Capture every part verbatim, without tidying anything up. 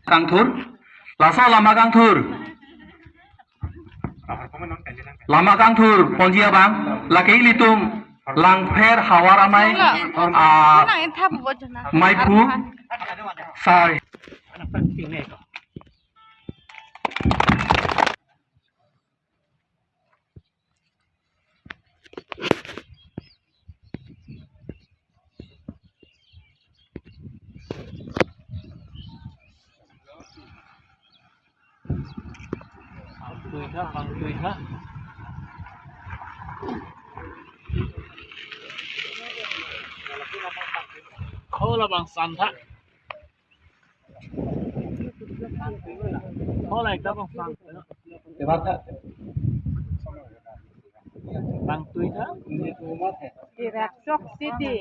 Kangthur, laso lama kangthur. Lama kangthur ponji abang, lake ilitum Langpher havar amei, ah, nang entha bubo jana. Maiphu, sai. Pangtui tha, pangtui tha. Kho labang san tha. Kho la ekta bang san. Pangtui tha. Dirak sok sidi.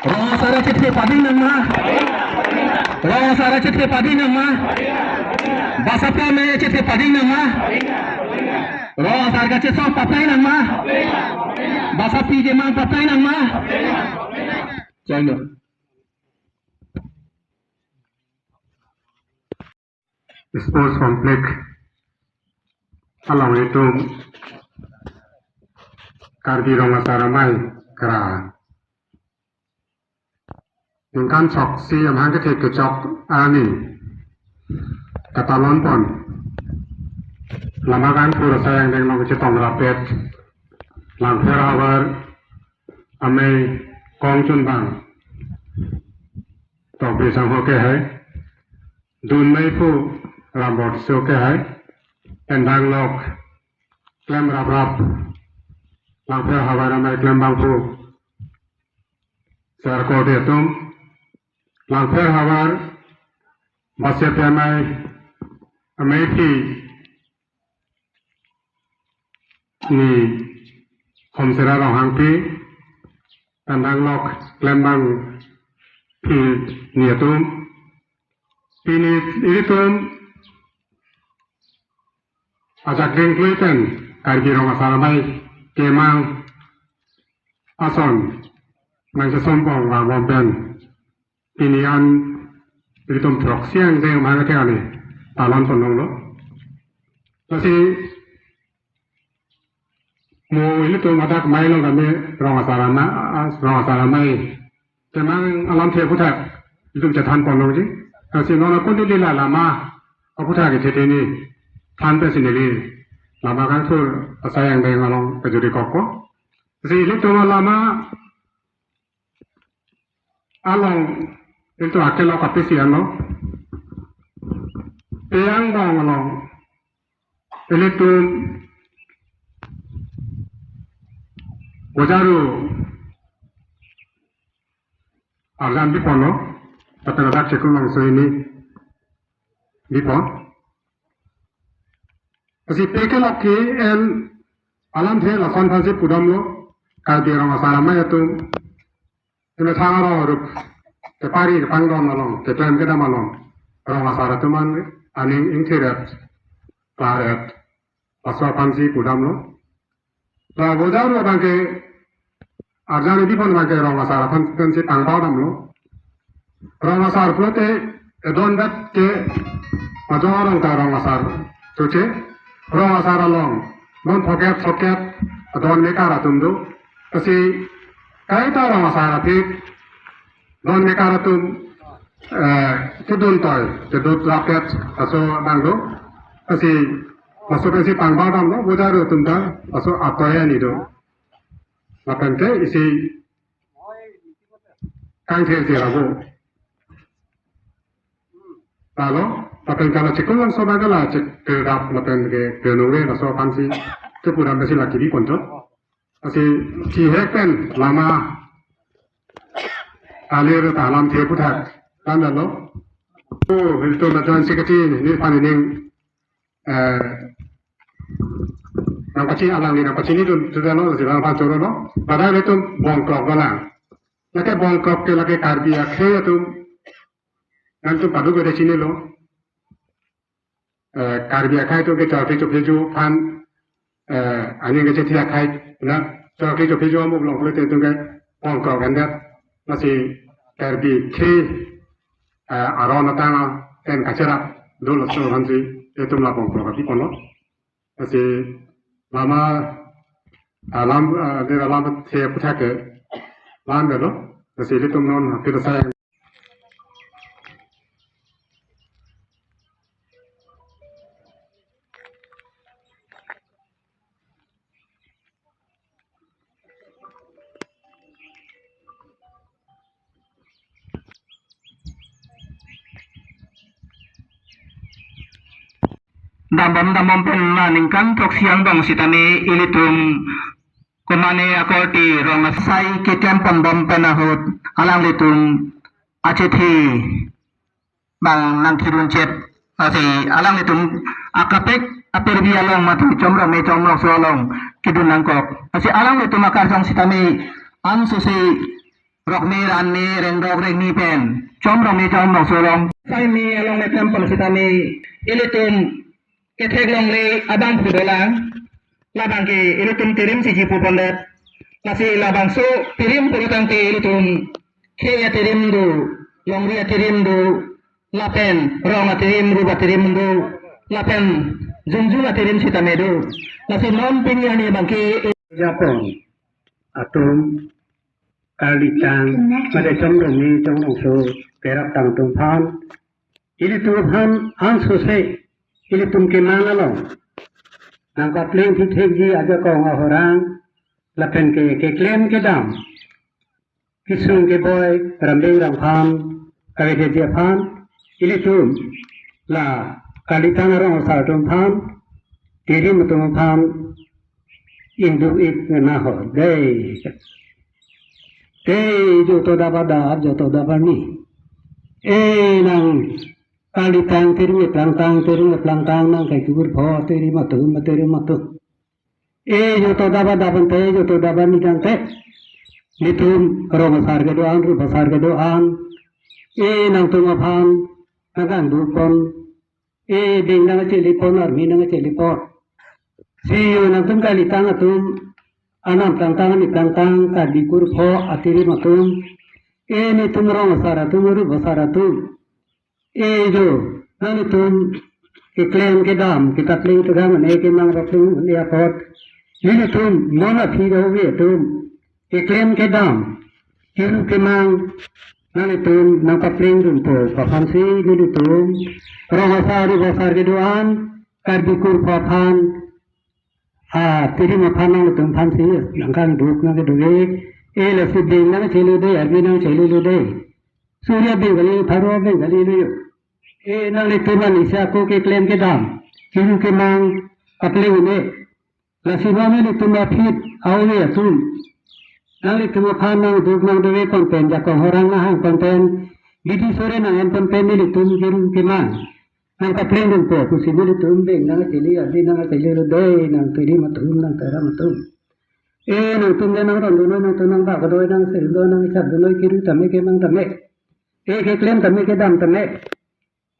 Rong asar chethe pading nang ma. Rong asar chethe pading nang ma. Basappi amei chethe pading nang ma. Rong asar kachesong paplai nang ma. Basappi kemang paplai nang ma. Chalo. Sports Complex along itum Karbi Rong Asar Amei kra ningkan throksi amahang kethe kechok arni katalon pon lama kangthur asai angdeng along kachetong rapet Langpher havar amei kongchunbang Tokbi Sangho kehai, Dun Meiphu Rambot So kehai, pen danglok klem raprap Langpher havar amei klembangphu Sar Korte atum, Langpher havar Basappi amei, amei phi ni Khomsera Ronghangpi, pen danglok klembangpi ni atum, pini ilitum ajak dengklui pen Karbi Rong Asar Amei kemang ason nangchesompong vangbom pen pini an ilitum throksi angdeng amahang kethe arni talon pon longlo. Lasi mo ilitum hadak amei along kami Rong Asar Amei, Rong Asar Amei kemang alamthe aphuthak ilitum chethan pon longji. Lasi non akun dili la lama aphuthak kethe ni than pensi neli lama kangthur asai angdeng along kejuri kokpo. Lasi ilitum lama along ilitum akelok apisi ano. Peyang bang along ilitum Bojaru arjan biponlo, lapen ladak Chikulongso hini bipon. Lasi pekelok ke-en alamthe lason aphansi pudamlo, Karbi Rong Asar Amei atum, imethang arong arup kepari kepangdon along, keklem kedam along, rong asar atum an aning ingthir-et, klar-et, laso aphansi pudamlo. La Bojaru abangke arjan idiphon abangke rong asar aphan pensi pangpao damlo. Rong asar pulote edon bet ke majong arong ta rong asar. Choche rong asar along non phoket phoket edon mekar atum do. Lasi kaita rong asar aphi don mekar atum, eh, kedun toi, kedun rapet, laso abang do. Lasi laso pensi pangpao damlo, Bojaru atum ta laso atoi ani do. Lapen ke isi kangthir thir abo. Lalo, lapen ke la Chikulongso abang ke la chek kedap lapen ke penure laso aphansi kepudam pensi la kebi ponchot. Lasi chihek pen lama alir ta alamthe aphuthak than damlo. O, ilitum la Joint Secretary ni panining, eh, Nangpachini, alangli nangpachinidun, sudah lo, sudah nangpachoro lo. Padahal itum Bongkrok dolang. Lake Bongkrok ke lake Karbi akhei atum. Nangtum paduk beda chinilo. Eh, Karbi akhei atum ke chokri chopheju aphan, eh, aning kachethe akhei, na, chokri chopheju amuk longkle te atum ke Bongkrok endet. Lasi Karbi akhei, eh, aron atang pen kacherap dolo so hansi itum la Bongkrok api kono. Lasi lama alam, ah, di alam the puthak ke lan dolo. Lasi ilitum non hampir saya. Dambom dambom pen la ningkan throksi angbong sitame ilitum komane akorte rong asai keklem ponbom pen ahut alanglitum achethe bang nangkirun chet. Lasi alanglitum akaprek apirbi along mati Chomrong me Chomrongso along kidun nangkok. Lasi alanglitum akarjong sitame ansose rok me ran me rengdok rengni pen Chomrong me Chomrongso along sai me along me klem pon sitame ilitum kethek longle abang phu dolang. Labang ke ilitum tirim siji pu pondet. Lasi labangso tirim pulotangte ilitum khei atirim do, longri atirim do, lapen rong atirim, rup atirim do, lapen jungjung atirim sitame do. Lasi non pini arni abang ke Japon atum kalitang mate Chomrong me Chomrongso kerap tang atum aphan, ilitum aphan ansose ilitum kemang along nangpapleng thithekji ajakong ahorang lapen ke keklem kedam kesung keboi rambeng rangpham kavedetji aphan ilitum la kalitang arong asar atum aphan, tirim atum aphan ingduk ik nahor dei. Te joto daba dap, joto daba ni. E nang kalitang tirim plangtang, tirim plangtang nang kaikur pho tirim atum, tirim atum. E joto daba dap ante, joto daba ni tangte. Ilitum rong asar kedo-an, rup asar kedo-an. E nangtum aphan nangkangduk pon. E ding nangchele pon, armi nangchele pon. Si yo nangtum kalitang atum, anam plangtang, ani plangtang, Karbi kur pho atirim atum. E nelitum rong asar atum, rup asar atum. E jo, nanglitum keklem kedam, kepapleng kedam, ane kemang papleng, ane apot. Nelitum, non aphi do ave atum. Keklem kedam, kiru kemang, nanglitum nangpapleng dunpo, aphansi nelitum rong asar, rup asar kedo-an, Karbi kur pho aphan, atirim aphan nanglitum aphansi nangkangduk nangkeduk ik. E lasi ding nangchele dei, armi nangchele dei. Surya Bengali, Pharo Bengali lo yo. E nanglitum ani si ako keklem kedam, kiru kemang, papleng un-e. Lasi non nelitum aphi ave atum, nanglitum aphan nangduk nangduk ik pon pen, jakong horang nanghang pon pen, bidi sore nang-en pon pen nelitum kiru kemang nangpapleng dunpo pusi nelitum beng nangchele, abi nangchele lo dei, nangtirim atum, nangteram atum. E nangtum le nangrong dun noi, nangtum nangbak doi, nangser doi, nangchap dun noi, kiru tame, kemang tame. E keklem tame, kedam tame.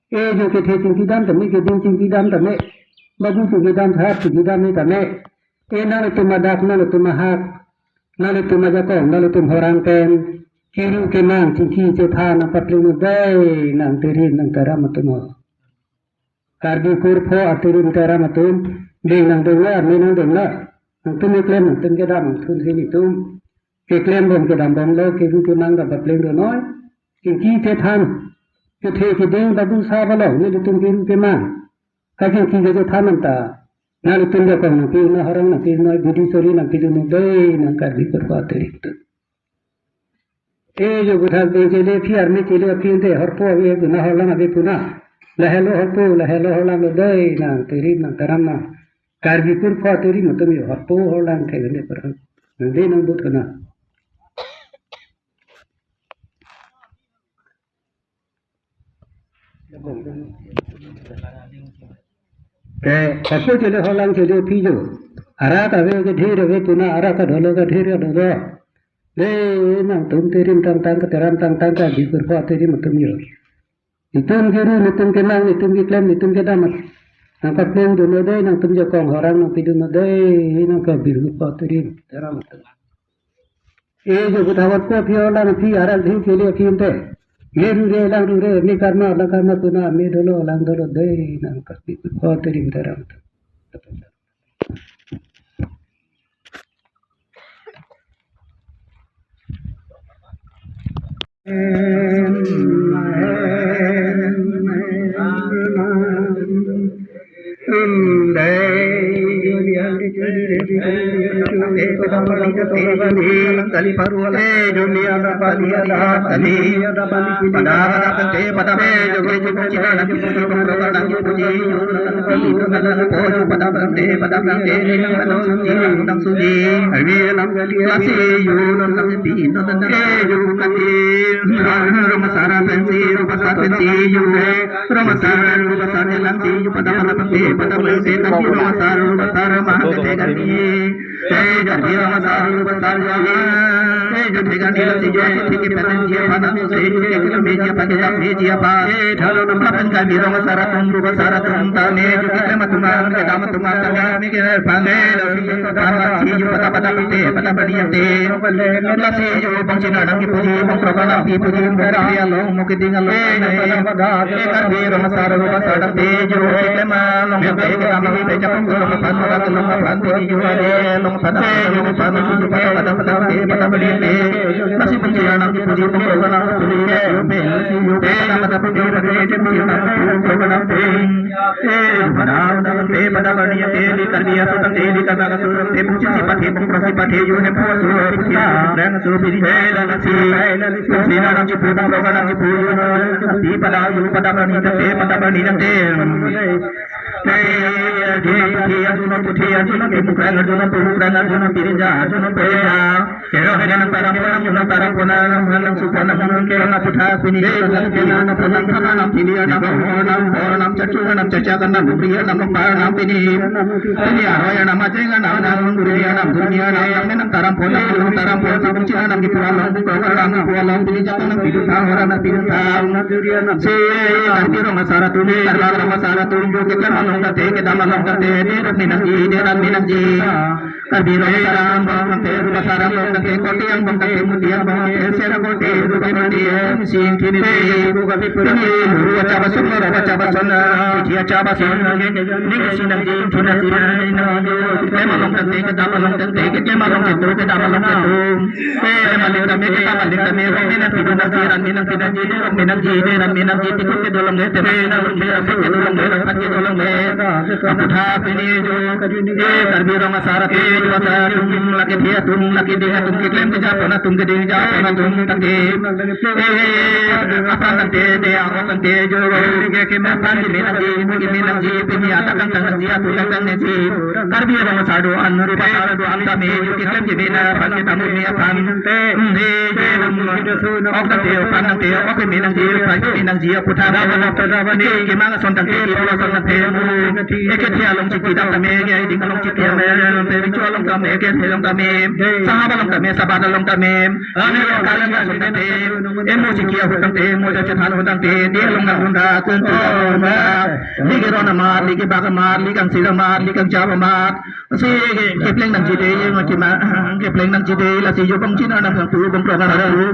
E jo kethe chingki dam tame, keding chingki dam tame. Babu chingki dam, thap chingki dam ni tame. E nanglitum adak, nanglitum ahak, nanglitum ajakong, nanglitum horang pen kiru kemang, chingki chethan nangpapleng un-e dei, nangtirim nangteram atum ho. Karbi kur pho atirim teram atum, beng nangdeng lo, armi nangdeng lo. Nangtum keklem, nangtum kedam, nangthunsi nelitum keklem bom kedam bom lo, kiru kemang dam papleng do noi. Chingki chethan, kethe keding, babu sa balong, nelitum kiru kemang. Kachingki kachethan anta, nanglitum jakong nangpi noi, horang nangpi noi, bidi sore nangpi dun noi dei, nang Karbi kur pho atirim atum. E jo puthak beng chele aphi, armi chele aphi ante horpo ave puna, horlang ave puna. Lahelo horpo, lahelo horlang lo dei, nangtirim nangteram nang Karbi kur pho atirim atum yo horpo horlang thek ne parang. Nang dei nangbut kana. Ke, horpo chele horlang chele aphi jo. Arak ave ke dhir ave, puna arak adolo ke dhir adolo. Dei, nangtum terim tangtang, keteram tangtang, Karbi kurpho terim atum yo. Itum kiri, itum kenang, itum keklem, itum kedam. Nangkapdeng dunlo dei, nangtum jakong horang nangpidunlo dei, nang Karbi kurpho terim, teram atum. E jo kuthavat ko aphi alang aphi arak dhi kele aphi ente. Ye ru re lang ru re, me karma lang karma, puna me dolo lang dolo dei, nang Karbi kurpho terim, teram atum. Karbi rong saram bong tangte, Rupa saram bong tangte, Koti angbong tangte, Muti angbong tangte, Sera Koti, Rupa Koti, Sing Kini, Kini, Rupa Koti, Kini, Rupa Chabasun, Rupa Chabasun, Koti Chabasun, Ning Sinang Jing Kina Sinang, Kema Long tangte, Kedama Long tangte, Kema Long tangte, Kedama Long tangte. Eh, maling tame, kita maling tame, rong menang pidun nangji, ran menang pidun nangji, rong menang nangji, ran menang nangji, tikuk kedo longle, tame nang longle, rong kedo longle, rong pat kedo longle. Aputha pini jo, eh, Karbi rong asar ate, jo asar atum, lake dia atum, lake dia atum, keklem kejapon atum, keding japon atum, tangte. Eh, apran tangte, de, ako tangte, jo, ke, ke, apran kemenang nangji, kemenang nangji, pini ata kangtang nangji, atu kangtang nangji. Karbi rong asar do-an, Rupa asar do-an tame, jo keklem kemena aphan, ketamu me aphan. Hmm, he, he, hmm. Ok tangte, ok tangte, ok kemenang nangji, ok kemenang nangji, aputha. Ke, kemang ason tangte, kepolo ason tangte. Eke the along chiki dam tame, ke ding along chiki tame, pe bichu along tame, ke the along tame. Sahab along tame, sabat along tame. Ani kali ason tangte. Emo chiki ahut tangte, emo jachethan ahut tangte, di along nang hunda, kuntu along hunda. Ligi ron amat, ligi bak amat, ligi angsil amat, ligi angchap amat. Si kepleng nangji dei, ma kima, kepleng nangji dei, lasi jo bangchin anam nangpu, bangkrok anam nangpu.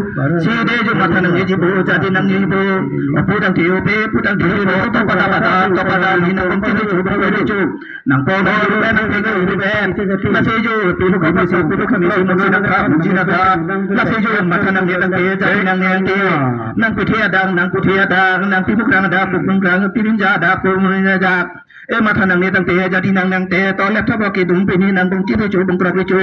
Si dei jo matha nangji bo, jadi nangji bo. Apu tangte, ope, pu tangte, bo, to pada pada, to pada, ni nang bangchin jo, bangkrok jo. Nang pon, nang pon, nang pon, nang pon. Lasi jo, pilu kami si, pilu kami si, mungkin nang kap, mungkin nang kap. Lasi jo, matha nangji tangte, jadi nangji tangte. Nang puthe adang, nang puthe adang, nang pimukrang adang, pimukrang, pirinja adang, pirinja adang. Eh, matha nangne tangte, jadi nang nangte, to lep thap kedung pini nang bangchin recho, bangkrok recho.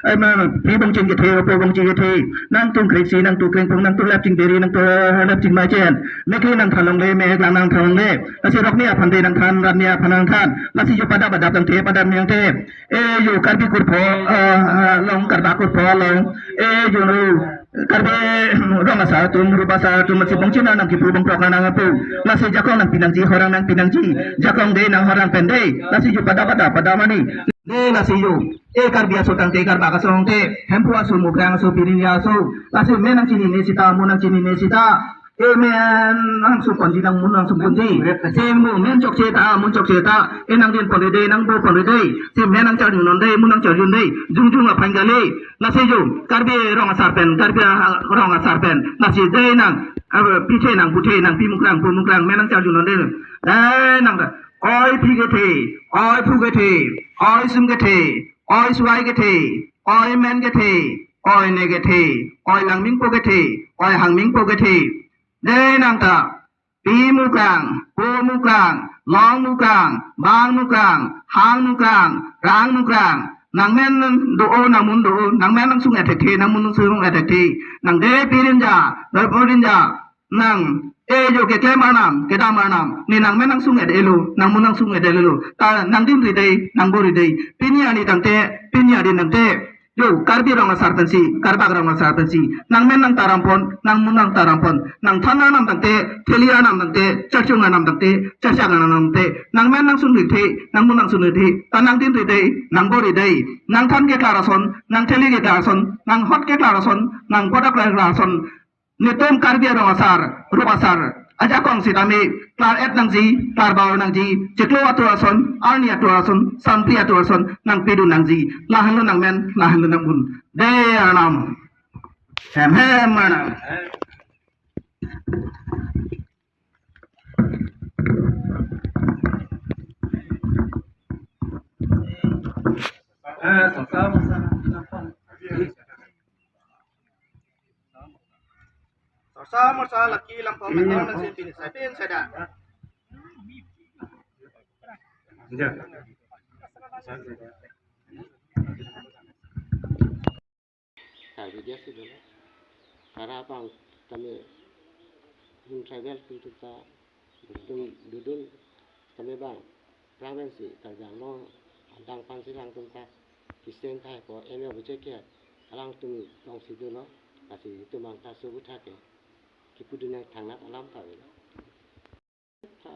Eh, ma, pi bangchin kethe, po bangchin kethe. Nangtum krengsi, nangtum krengpung, nangtum lep chingberi, nangtum lep chingmachen. Mekli nang thalongle, mek lang nang thalongle. Lasi rok ni aphan de nang than, ran ni aphan nang than. Lasi jo pada pada tangte, pada nangte. Eh, jo Karbi kurpho, eh, eh, long Karbi kurpho long. Eh, jo no. Karbi rong asar atum, rup asar atum, si bongchina nang kipu bongprok nang apu. Lasi jakong nangpi nangji, horang nangpi nangji. Jakong dei nang horang pen dei. Lasi ju pada pada pada mani. Dei lasi ju. E Karbi aso tangte, Karbak aso tangte. Hemphu aso, Mukrang aso, Pirinja aso. Lasi me nangchinine sita, mo nangchinine sita. E me nangsumpon ji, nang mo nangsumpon ji. Si mo men chokche ta, mo chokche ta. E nangdinpon dei, nangboponre dei. Si me nangcharjun non dei, mo nangcharjun dei. Jongjong aphan kali. Lasi ju, Karbi rong asar pen, Karbi ha-, rong asar pen. Lasi dei nang, ah, pithe nang, puthe nang, pi Mukrang, pu Mukrang, me nangcharjun non dei. Dei nang, oi phi kethe, oi phu kethe, oi sum kethe, oi suai kethe, oi men kethe, oi ne kethe, oi langmingpo kethe, oi hangmingpo kethe. Dei nang ta, pi Mukrang, pu Mukrang, long Mukrang, bang Mukrang, hang Mukrang, rang Mukrang. Nangmen do-o, nangmun do-o, nangmen nangsung-et thekthe, nangmun nangsung-et thekthe. Nang dei Pirinja, dei Pirinja. Nang, e jo keklem arnam, kedam arnam. Ne nangmen nangsung-et-elo, nangmun nangsung-et-elo. Ta nangdinri dei, nangbori dei. Pini ani tangte, pini adin tangte. Jo, Karbi rong asar pensi, Karbak rong asar pensi. Nangmen nangtarampon, nangmun nangtarampon. Nangthan arnam tangte, theli arnam tangte, charchung arnam tangte, charchak arnam tangte. Nangmen nangsunri the, nangmun nangsunri the. Ta nangdinri dei, nangbori dei. Nangthan keklar ason, nangtheli keklar ason, nanghot keklar ason, nangkodak keklar ason. Netum Karbi arong asar, rup asar, ajakong sitame, klar-et nangji, klar bau nangji, chiklo atur ason, arni atur ason, sampli atur ason, nangpidun nangji, lahenlo nangmen, lahenlo nangmun. Dei arnam. Hem hem arnam. Sarsa marsa laki lampong nangkong nangsin pini sai pin sai da. Karbi dia si dolo. Kara abang tame hum tribal pintu ta dudun, dudun tame bang. Prang pensi Karbi Anglong adang aphansi alangtum ta kisen thai po M A obo cheke alangtum longsi dolo. Lasi itum abang ta sugu thake. Kipudun nangthangnat alam ta avelo. Ta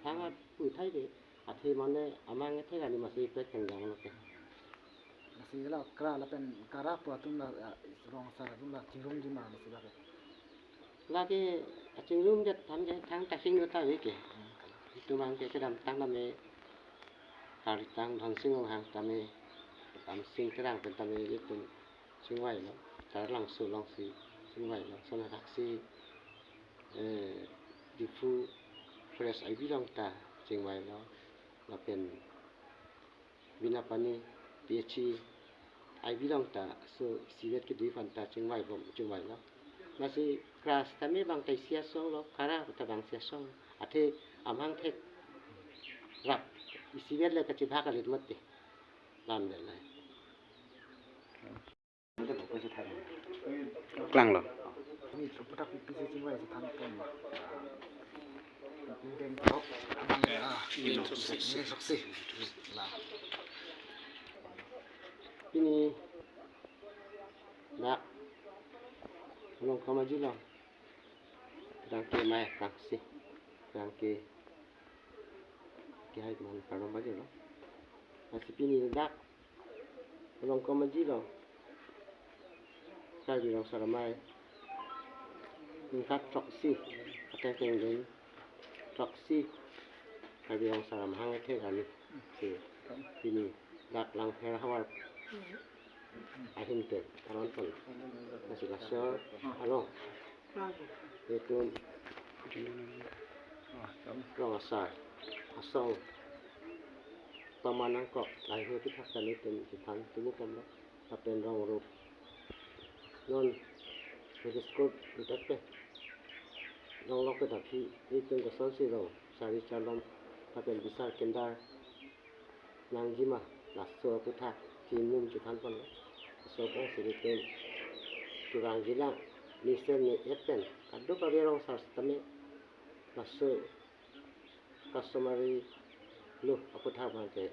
thangnat pu thai ke, athe mane amang ethek ani masi pek kenjang lo ke. Lasi la kra lapen kara pu atum la, ah, rong asar atum la chingrumji ma lasi la ke. Lake achingrum det than ke thang tasing lo ta ave ke. Hmm, kalang. Itum abang ke kedamtang tame Kartang Dhonsing Ronghang tame, Ramsing Terang pen tame itum chingvailo, Taralangso alongsi chingvailo, lason halaksi, eh, Diphu Forest I B along ta chingvailo, lapen Binapani P H E I B along ta, so isivet kedui aphan ta chingvai bom, chingvailo. Lasi kra sitame bang ta isi asong lo, kara ta bang isi asong. Athe amang thekrap isivet le kachibhak alit mati. Lam de lai. Klanglo. Ini seputar P P C C Y si than pen. Ini deng tok, abang, ah, ini soksi. Ini soksi. Lah. Pini dak Rongkamaji lo. Rangke mai kaksi. Rangke kehai man Karbi Anglong lo. Lasi pini dak Rongkamaji lo. Karbi Rong Asar Amei. Tingkat throksi. Ateng teng deng throksi. Karbi Rong Asar Amahang ethe kami. Si pini dak Langpher havar ahin pen aron pon. Lasi laso arong itum rong asar asong paman nangkok lahai aphuthak ta itum chethan tumu komlo lapen rong rup non telescope idak pe rong lok pe dak hi itum kosonsi rong sari charlom lapen bisar kendar nangji ma laso aphuthak chingnum chethan pon. Laso aphan si itum turang jilang, mesen ne-et pen kadokave rong asar sitame laso customary law aphuthak abang ke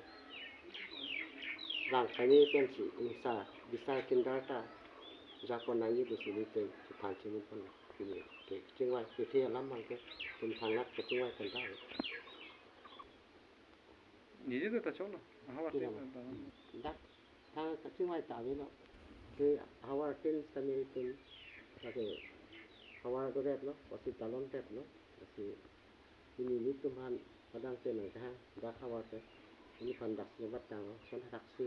rang kami pensi ingsa bisar kendar ta Jakon nangji pusi nelitum chethan chimun pon. Pini ke kachingvai kethe alam abang ke itum thangnat kachingvai pen ta. Neli ta cholo. Havar tin ta. Dak thang kachingvai ta avelo. Ke havar tin sitame itum lake havar do det lo, lasi dalon det lo, lasi pini nelitum aphan padang te nangkehang dak havar te. Neliphan dak sinobat tanglo, son hadak si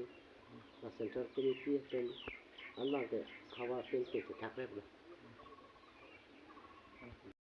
la Central Committee atum an abang ke havar tin ke chethak rep lo.